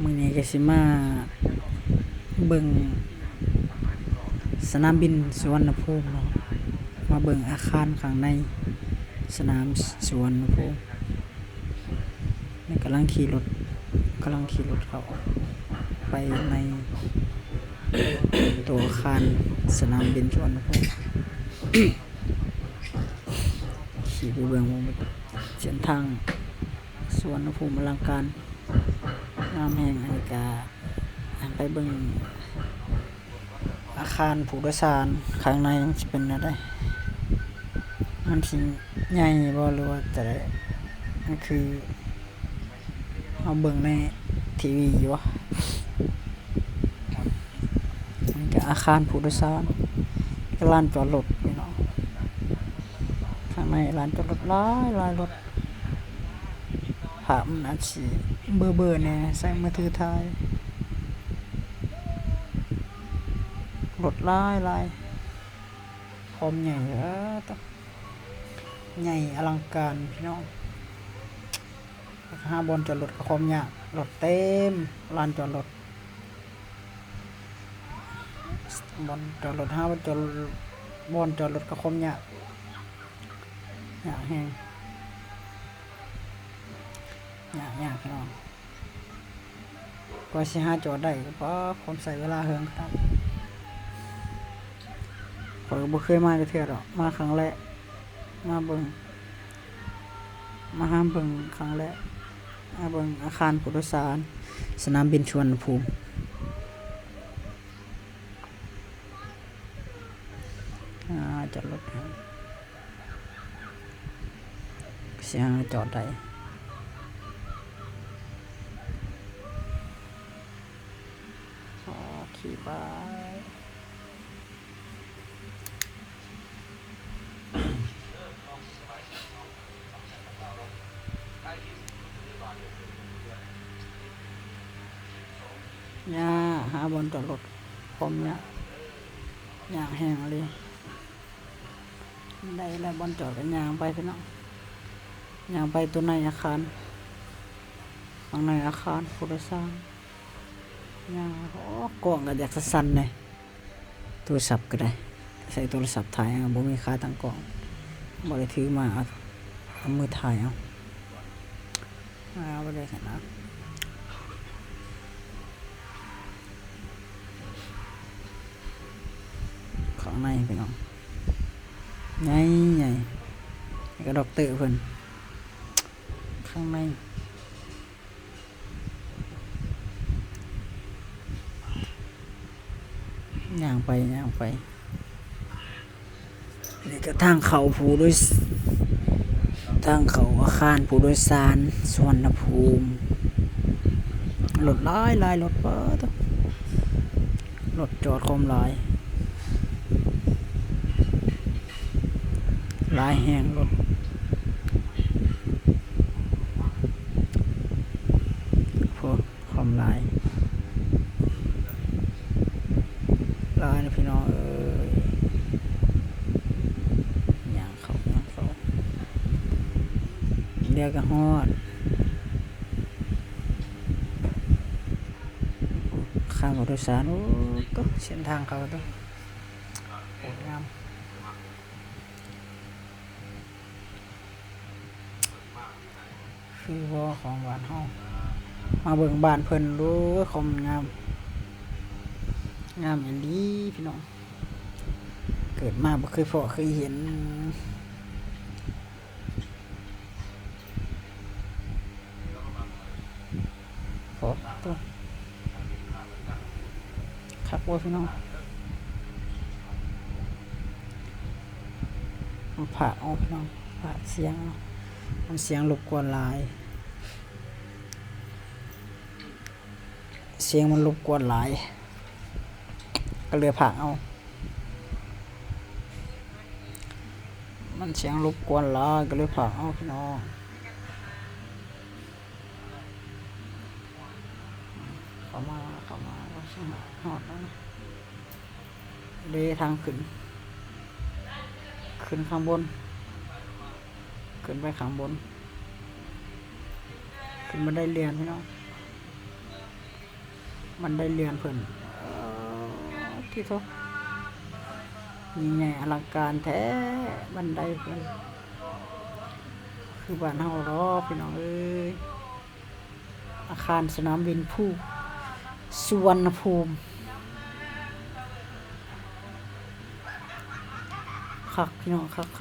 ມື້ນີ້ກໍຊິມາເບິ່ງສະໜາມບິນສຸວັນນະພູມເນາະ, ມາເບິ່ງອາຄານຂ້າງໃນສະໜາມສຸວັນນະພູມ. ນີ້ກຳລັງຂີ່ລົດ, ກຳລັງຂີ່ລົດເຂົ້າໄປໃນຕົວອາຄານສະໜາມບິນສຸວັນນະພູມ. ຂີ່ໄປເບິ່ງ ເສັ້ນທາງສຸວັນນະພູມອະລັງການງາມແຮງ. ອັນນີ້ກະໄປເບິ່ງອາຄານຜູ້ໂດຍສານຂ້າງໃນມັນຊິເປັນແນວໃດ, ມັນຊິໃຫຍ່ບໍ່ ຫຼືວ່າຈັ່ງໃດ? ມັນຄື ເຮົາເບິ່ງໃນທີວີຢູ່. ນີ້ກະອາຄານຜູ້ໂດຍສານ ກະລານຈອດລົດພີ່ນ້ອງ. ຂ້າງໃນລານຈອດລົດຫຼາຍໆລົດ, ພາບມັນອາດຊິເບີໆແດ່ ໃຊ້ມືຖືຖ່າຍ. ລົດຫຼາຍໆ ຄວາມໃຫຍ່ ເອີ ຕະ ໃຫຍ່ອະລັງການພີ່ນ້ອງ. ຫາບ່ອນຈອດລົດກໍຄວາມຍາກ, ລົດເຕັມລານຈອດລົດ. ບ່ອນຈອດລົດ ຫາບ່ອນຈອດ ບ່ອນຈອດລົດກໍຄວາມຍາກ, ຍາກແຮງ, ຍາກໆພີ່ນ້ອງ. ກວ່າຊິຫາຈອດໄດ້ກໍ ປ້າ ຄວາມໃຊ້ເວລາເຫິງຄັກ. ຂ້ອຍກໍບໍ່ເຄີຍມາຈັກເທື່ອດອກ, ມາຄັ້ງແລກ, ມາເບິ່ງ ມາຫາເບິ່ງຄັ້ງແລກ, ມາເບິ່ງອາຄານຜູ້ໂດຍສານສະໜາມບິນສຸວັນນະພູມ. ອາ ຈອດລົດ ຊິຫາຈອດໄດ້. ໂອເຄ ບາຍ. ຍາກ ຫາບ່ອນຈອດລົດ ຄວາມຍາກ ຍາກແຮງອີ່ຫຼີ. ໄດ້ແລ້ວບ່ອນຈອດ ກໍຍ່າງໄປພີ່ນ້ອງ, ຍ່າງໄປຕົວໃນອາຄານ, ຂ້າງໃນອາຄານຜູ້ໂດຍສານ. ຍ່າງ ໂອ້ ກ້ອງກໍຢາກສັ່ນໆແດ່, ໂທລະສັບກໍໄດ້ ໃຊ້ໂທລະສັບຖ່າຍເອົາ, ບໍ່ມີຂາຕັ້ງກ້ອງ, ບໍ່ໄດ້ຖືມາ, ເອົາ ເອົາມືຖ່າຍເອົາ. ມາບໍ່ໄດ້ຂະໜາດ ຂ້າງໃນພີ່ນ້ອງ ໃຫຍ່ໆ ກະດັອກເຕີເພິ່ນ ຂ້າງໃນ ຍ່າງໄປ ຍ່າງໄປ. ນີ້ກະທາງເຂົ້າຜູ້ໂດຍ ທາງເຂົ້າອາຄານຜູ້ໂດຍສານສຸວັນນະພູມ. ລົດຫຼາຍໆ ລົດ ປາດໂທ້ ລົດຈອດຄວາມຫຼາຍ ຫຼາຍແຮງລົດ ໂອ້ ຄວາມຫຼາຍ ຫຼາຍນະພີ່ນ້ອງເອີຍ. ຍ່າງເຂົ້າ ຍ່າງເຂົ້າ ດຽວກະຮອດ ຂ້າມລົດໂດຍສານ. ໂອ້ ເສັ້ນທາງເຂົາ ໂຕ ໂຄດງາມ. ຄືບໍ່ຂອງບ້ານເຮົາ ມາເບິ່ງບ້ານເພິ່ນ ໂອ້ຍ ຄວາມງາມ ງາມອີ່ຫຼີພີ່ນ້ອງ ເກີດມາບໍ່ເຄີຍພໍ້ເຄີຍເຫັນ. ໂອ້ ໂຕ ຄັກບໍ່ພີ່ນ້ອງ ມັນພາກອອກພີ່ນ້ອງ ພາກສຽງເນາະ ມັນສຽງລົບກວນຫຼາຍ ສຽງມັນລົບກວນຫຼາຍ ກໍເລີຍພາກເອົາ ມັນສຽງລົບກວນຫຼາຍ ກໍເລີຍພາກເອົາພີ່ນ້ອງ. ເຂົ້າມາ ເຂົ້າມາ ເຂົ້າມາ ຮອດແລ້ວນະ ເດ້ ທາງຂຶ້ນ ຂຶ້ນຂ້າງບົນ ຂຶ້ນໄປຂ້າງບົນ ຂຶ້ນບັນໄດເລື່ອນພີ່ນ້ອງ. ບັນໄດເລື່ອນເພິ່ນ ເອີ ຕິໂທ ຍິ່ງໃຫຍ່ອະລັງການແທ້ ບັນໄດເພິ່ນ ຄືບ້ານເຮົາເນາະ ພີ່ນ້ອງເອີຍ. ອາຄານສະໜາມບິນພູ ສຸວັນນະພູມ ຄັກ ພີ່ນ້ອງ ຄັກໆ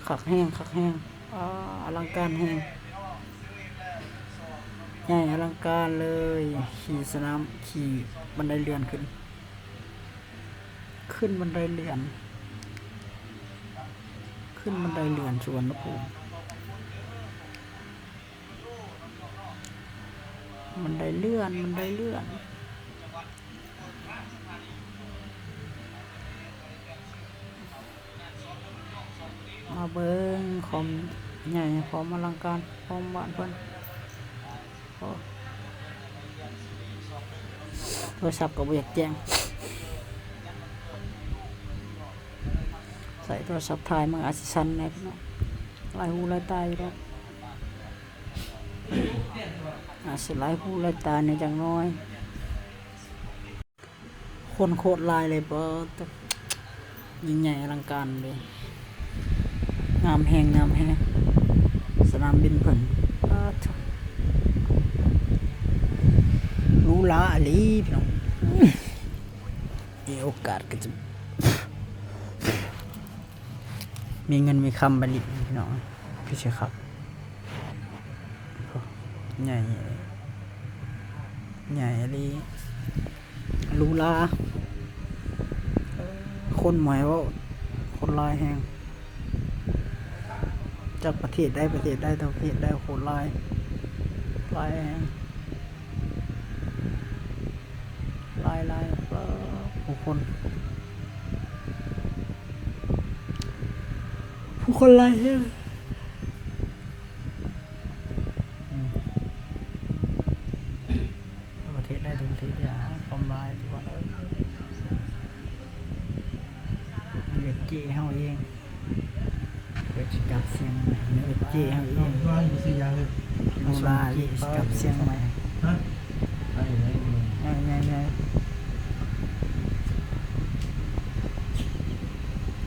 ຄັກແຮງ ຄັກແຮງ ອາ ອະລັງການແຮງ ໃຫຍ່ອະລັງການເລີຍ. ຂີ່ສະໜາມ ຂີ່ບັນໄດເລື່ອນຂຶ້ນ ຂຶ້ນບັນໄດເລື່ອນ ຂຶ້ນບັນໄດເລື່ອນສຸວັນນະພູມ ບັນໄດເລື່ອນ ບັນໄດເລື່ອນ. ມາເບິ່ງຄວາມໃຫຍ່ ຄວາມອະລັງການ ຄວາມບ້ານເພິ່ນ. ໂອ້ ໂທລະສັບກໍບໍ່ຢາກແຈ້ງ ໃຊ້ໂທລະສັບຖ່າຍມັນອາດຊິສັ່ນແດ່ ພີ່ນ້ອງ ຫຼາຍຫູຫຼາຍຕາຢູ່ດອກ ອາດຊິຫຼາຍຫູຫຼາຍຕາແດ່ຈັກໜ້ອຍ. ຄົນໂຄດຫຼາຍເລີຍ ປາດໂທ້ ຍິ່ງໃຫຍ່ອະລັງການເລີຍ ງາມແຮງ ງາມແຮງ ສະໜາມບິນເພິ່ນ ປາດໂທ້ ຫຼູຫຼາອີ່ຫຼີ ພີ່ນ້ອງ. ມີໂອກາດກໍຈະ ມີເງິນມີຄຳໄປຫຼິ້ນ ພີ່ນ້ອງ ຄືຊິຄັກ. ໂອ້ ໃຫຍ່ ໃຫຍ່ອີ່ຫຼີ ຫຼູຫຼາ ຄົນບໍ່ໃຫ້ເວົ້າ ຄົນຫຼາຍແຮງ ຈາກປະເທດໃດປະເທດໃດ ຕ່າງປະເທດໃດ ໂຄດຫຼາຍ ຫຼາຍແຮງ ຫຼາຍໆ ເອີ ຜູ້ຄົນ ຜູ້ຄົນຫຼາຍແຮງ ອືມ ປະເທດໃດ ປະເທດໃດ ຄວາມຫຼາຍ ເວດເຈເຮົາເອງ ເວດຊິກັບຊຽງໃໝ່ ເວດເຈເຮົາເອງ ໂນລາເວດຊິກັບຊຽງໃໝ່ ຮະ ໃຫຍ່ໆ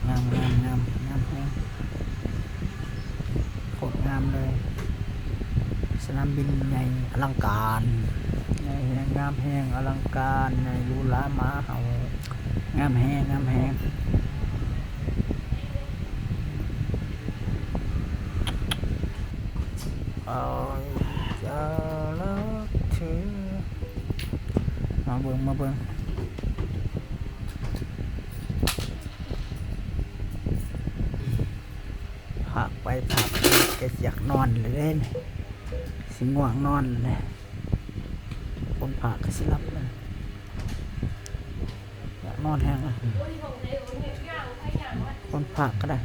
ໆ ງາມໆໆ ງາມແຮງ ໂຄດງາມເລີຍ ສະໜາມບິນໃຫຍ່ອະລັງການ ໃຫຍ່ແຮງ ງາມແຮງ ອະລັງການ ໃຫຍ່ຫຼູຫຼາ ໝາເຫົ່າ ງາມແຮງ ງາມແຮງ. ມາເບິ່ງ ມາເບິ່ງ ພາກໄປພາກມາກໍຢາກນອນແລ້ວເດ້ ຊິງ່ວງນອນແລ້ວ. ຄົນພາກກໍຊິຫຼັບແລ້ວ ຢາກນອນແຮງລະ ຄົນພາກກໍໄດ້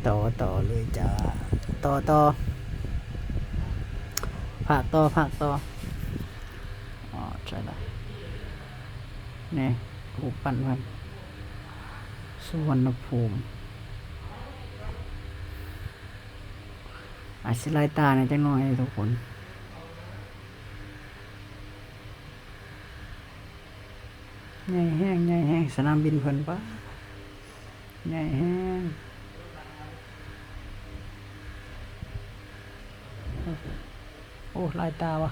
ຕໍ່ ຕໍ່ເລີຍຈ້າ ຕໍ່ ຕໍ່ ພາກຕໍ່ ພາກຕໍ່ ອໍ ໃຊ່ລະ ນີ້ ຮູບປັ້ນເພິ່ນ ສຸວັນນະພູມ. ອາດຊິຫຼາຍຕາແດ່ຈັກໜ້ອຍທຸກຄົນ ໃຫຍ່ແຮງ ໃຫຍ່ແຮງ ສະໜາມບິນເພິ່ນ ປາດ ໃຫຍ່ແຮງ ໂອ້ ຫຼາຍຕາວ່າ.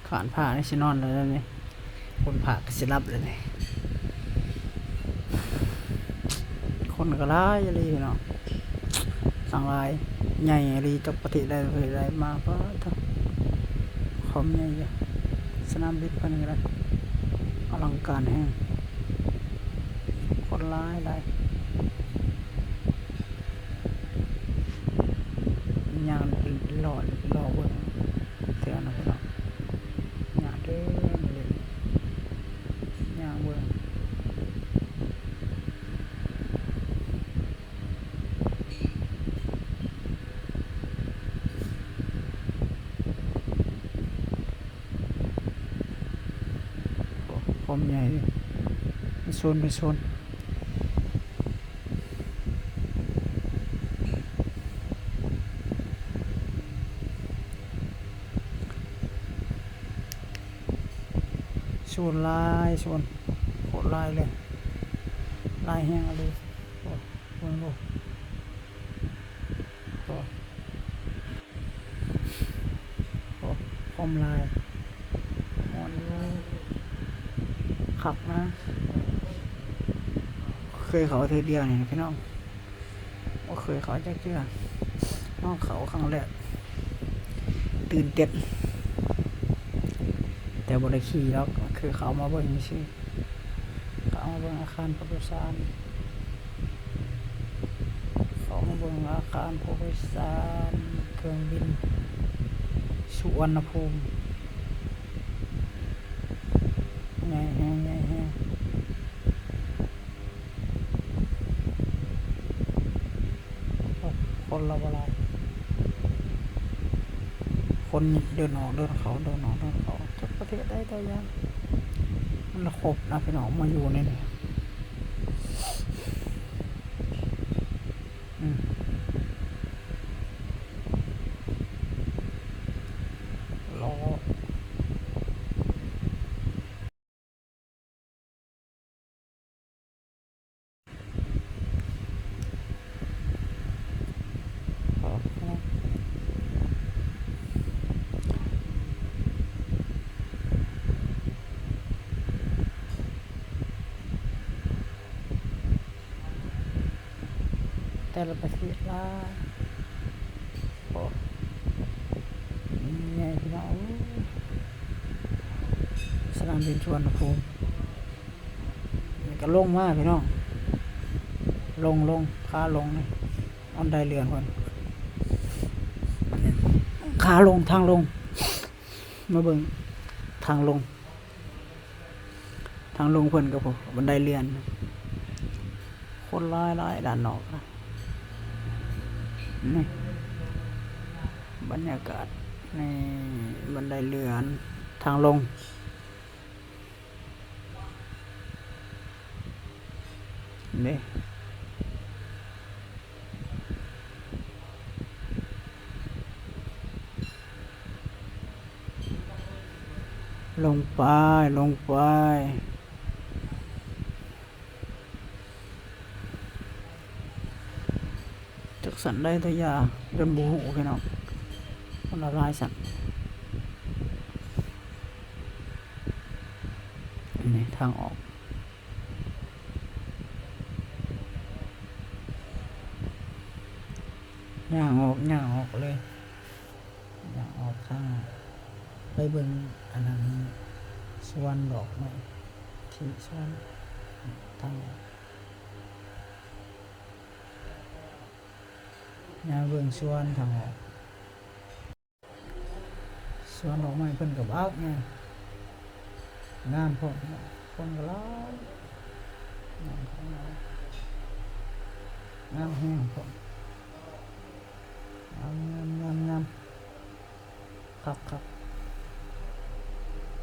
ຂ້ານພາກນີ້ຊິນອນແລ້ວເດ້ນີ້ ຄົນພາກກໍຊິຫຼັບແລ້ວນີ້ ຄົນກໍຫຼາຍອີ່ຫຼີເນາະ ສັງຫຼາຍ ໃຫຍ່ອີ່ຫຼີ ຈັກປະເທດໃດປະເທດໃດມາ ປາດໂທ້ ຄວາມໃຫຍ່ຢູ່ ສະໜາມບິນເພິ່ນກໍໄດ້ ອະລັງການແຮງ ຄົນຫຼາຍຫຼາຍ. ຍ່າງເລາະ ເລາະເບິ່ງແຖວນັ້ນເນາະ ຍ່າງເດີນເຫຼັ້ນ ຍ່າງເບິ່ງ ຄວາມໃຫຍ່ ເປັນໂຊນ ເປັນໂຊນ. ສວນຫຼາຍ ສວນໂຄດຫຼາຍເລີຍ ຫຼາຍແຮງອີ່ຫຼີ. ໂອ້ ເບິ່ງດູ ໂອ້ ໂອ້ ຄວາມຫຼາຍ ມ່ວນຢູ່ ຄັກນະ. ເຄີຍເຂົ້າເທື່ອດຽວນີ້ພີ່ນ້ອງ. ບໍ່ເຄີຍເຂົ້າຈັກເທື່ອ ເຮົາເຂົ້າຄັ້ງແລກ ຕື່ນເຕັ້ນ ແຕ່ບໍ່ໄດ້ຂີ່ດອກ ຄືເຂົ້າມາເບິ່ງຊື່ໆ ເຂົ້າມາເບິ່ງອາຄານຜູ້ໂດຍສານ ເຂົ້າມາເບິ່ງອາຄານຜູ້ໂດຍສານເຄື່ອງບິນສຸວັນນະພູມ ໃຫຍ່ແຮງ ໃຫຍ່ແຮງ. ຄົນລາວຫຼາຍ ຄົນເດີນອອກເດີນເຂົ້າ ເດີນອອກເດີນເຂົ້າ ຈັກປະເທດໃດແຕ່ຢ່າງ ມັນລະຄົບນະພີ່ນ້ອງ ມາຢູ່ໃນນີ້ ອືມ ລໍ. ແຕ່ລະປະເທດຫຼາຍ ໂອ້ ໃຫຍ່ພີ່ນ້ອງເອີຍ ສະໜາມບິນສຸວັນນະພູມ. ນີ້ກໍລົງມາພີ່ນ້ອງ ລົງ ລົງ ຂາລົງນີ້ ບັນໄດເລື່ອນເພິ່ນ ຂາລົງ ທາງລົງ ມາເບິ່ງທາງລົງ ທາງລົງເພິ່ນກໍ ໂອ້ ບັນໄດເລື່ອນ ຄົນຫຼາຍໆ ດ້ານນອກນະ ນີ້ ບັນຍາກາດ ນີ້ ບັນໄດເລື່ອນ ທາງລົງ. ນີ້ ລົງໄປ ລົງໄປ. ຈັກຊັ້ນໃດແຕ່ຢ່າ ຈົນບໍ່ຮູ້ພີ່ນ້ອງ ຄົນລະຫຼາຍຊັ້ນ ນີ້ທາງອອກ ຍ່າງອອກ ຍ່າງອອກເລີຍ ຍ່າງອອກທາງ ໄປເບິ່ງອັນນັ້ນ ສວນດອກໄມ້ ທີ່ສວນ ທາງອອກ. ຍ່າງເບິ່ງສວນທາງອອກ ສວນດອກໄມ້ເພິ່ນກໍບັກໃຫຍ່ ງາມພ້ອມ ຄົນກໍຫຼາຍ ງາມ ງາມແຮງພ້ອມ ງາມ ງາມ ງາມ ງາມ ຄັກ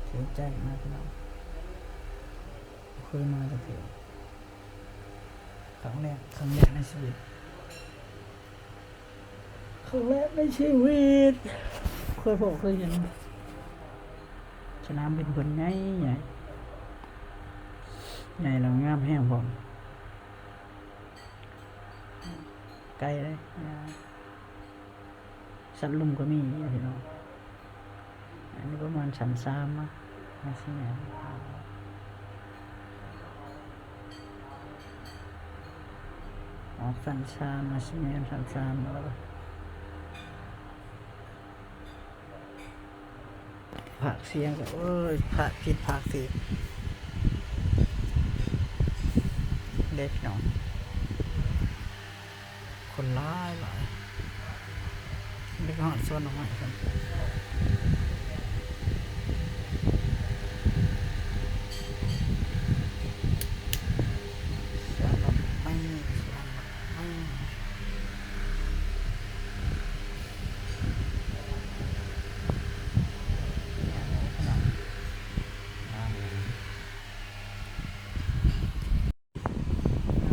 ໆ ຖືກໃຈມາກພີ່ນ້ອງ ບໍ່ເຄີຍມາຈັກເທື່ອ ຄັ້ງແລກ ຄັ້ງແລກໃນຊີວິດ ຄັ້ງແລກໃນຊີວິດ ເຄີຍພໍ້ເຄີຍເຫັນ ສະໜາມບິນເພິ່ນໃຫຍ່ ໃຫຍ່ ໃຫຍ່ແລ້ວງາມແຮງພ້ອມ ໄກເດ້ ສັດລຸ່ມກໍມີພີ່ນ້ອງ ອັນນີ້ປະມານຊັ້ນສາມເນາະ ໜ້າຊິແມ່ນ ອອກຊັ້ນສາມ ໜ້າຊິແມ່ນຊັ້ນສາມແລ້ວ ພາກສຽງກໍ ໂອ້ຍ ພາກຜິດພາກຖືກເດ້ພີ່ນ້ອງ ຄົນຫຼາຍໆ ເດັກຮອດສວນດອກໄມ້ເພິ່ນ ສວນດອກໄມ້ ສວນດອກໄມ້.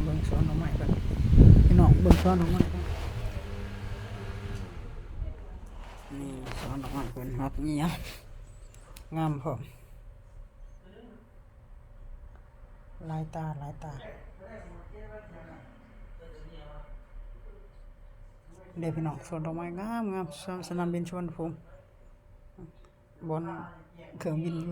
ເບິ່ງສວນດອກໄມ້ເພິ່ນ ພີ່ນ້ອງ ເບິ່ງສວນດອກໄມ້ເພິ່ນ ນີ້ສວນດອກໄມ້ເພິ່ນ ຮັກງຽບ ງາມພ້ອມ. ຫຼາຍຕາ ຫຼາຍຕາ ເດ້ພີ່ນ້ອງ. ສວນດອກໄມ້ງາມໆ ສະໜາມບິນສຸວັນນະພູມ ບ່ອນເຄື່ອງບິນຢູ່.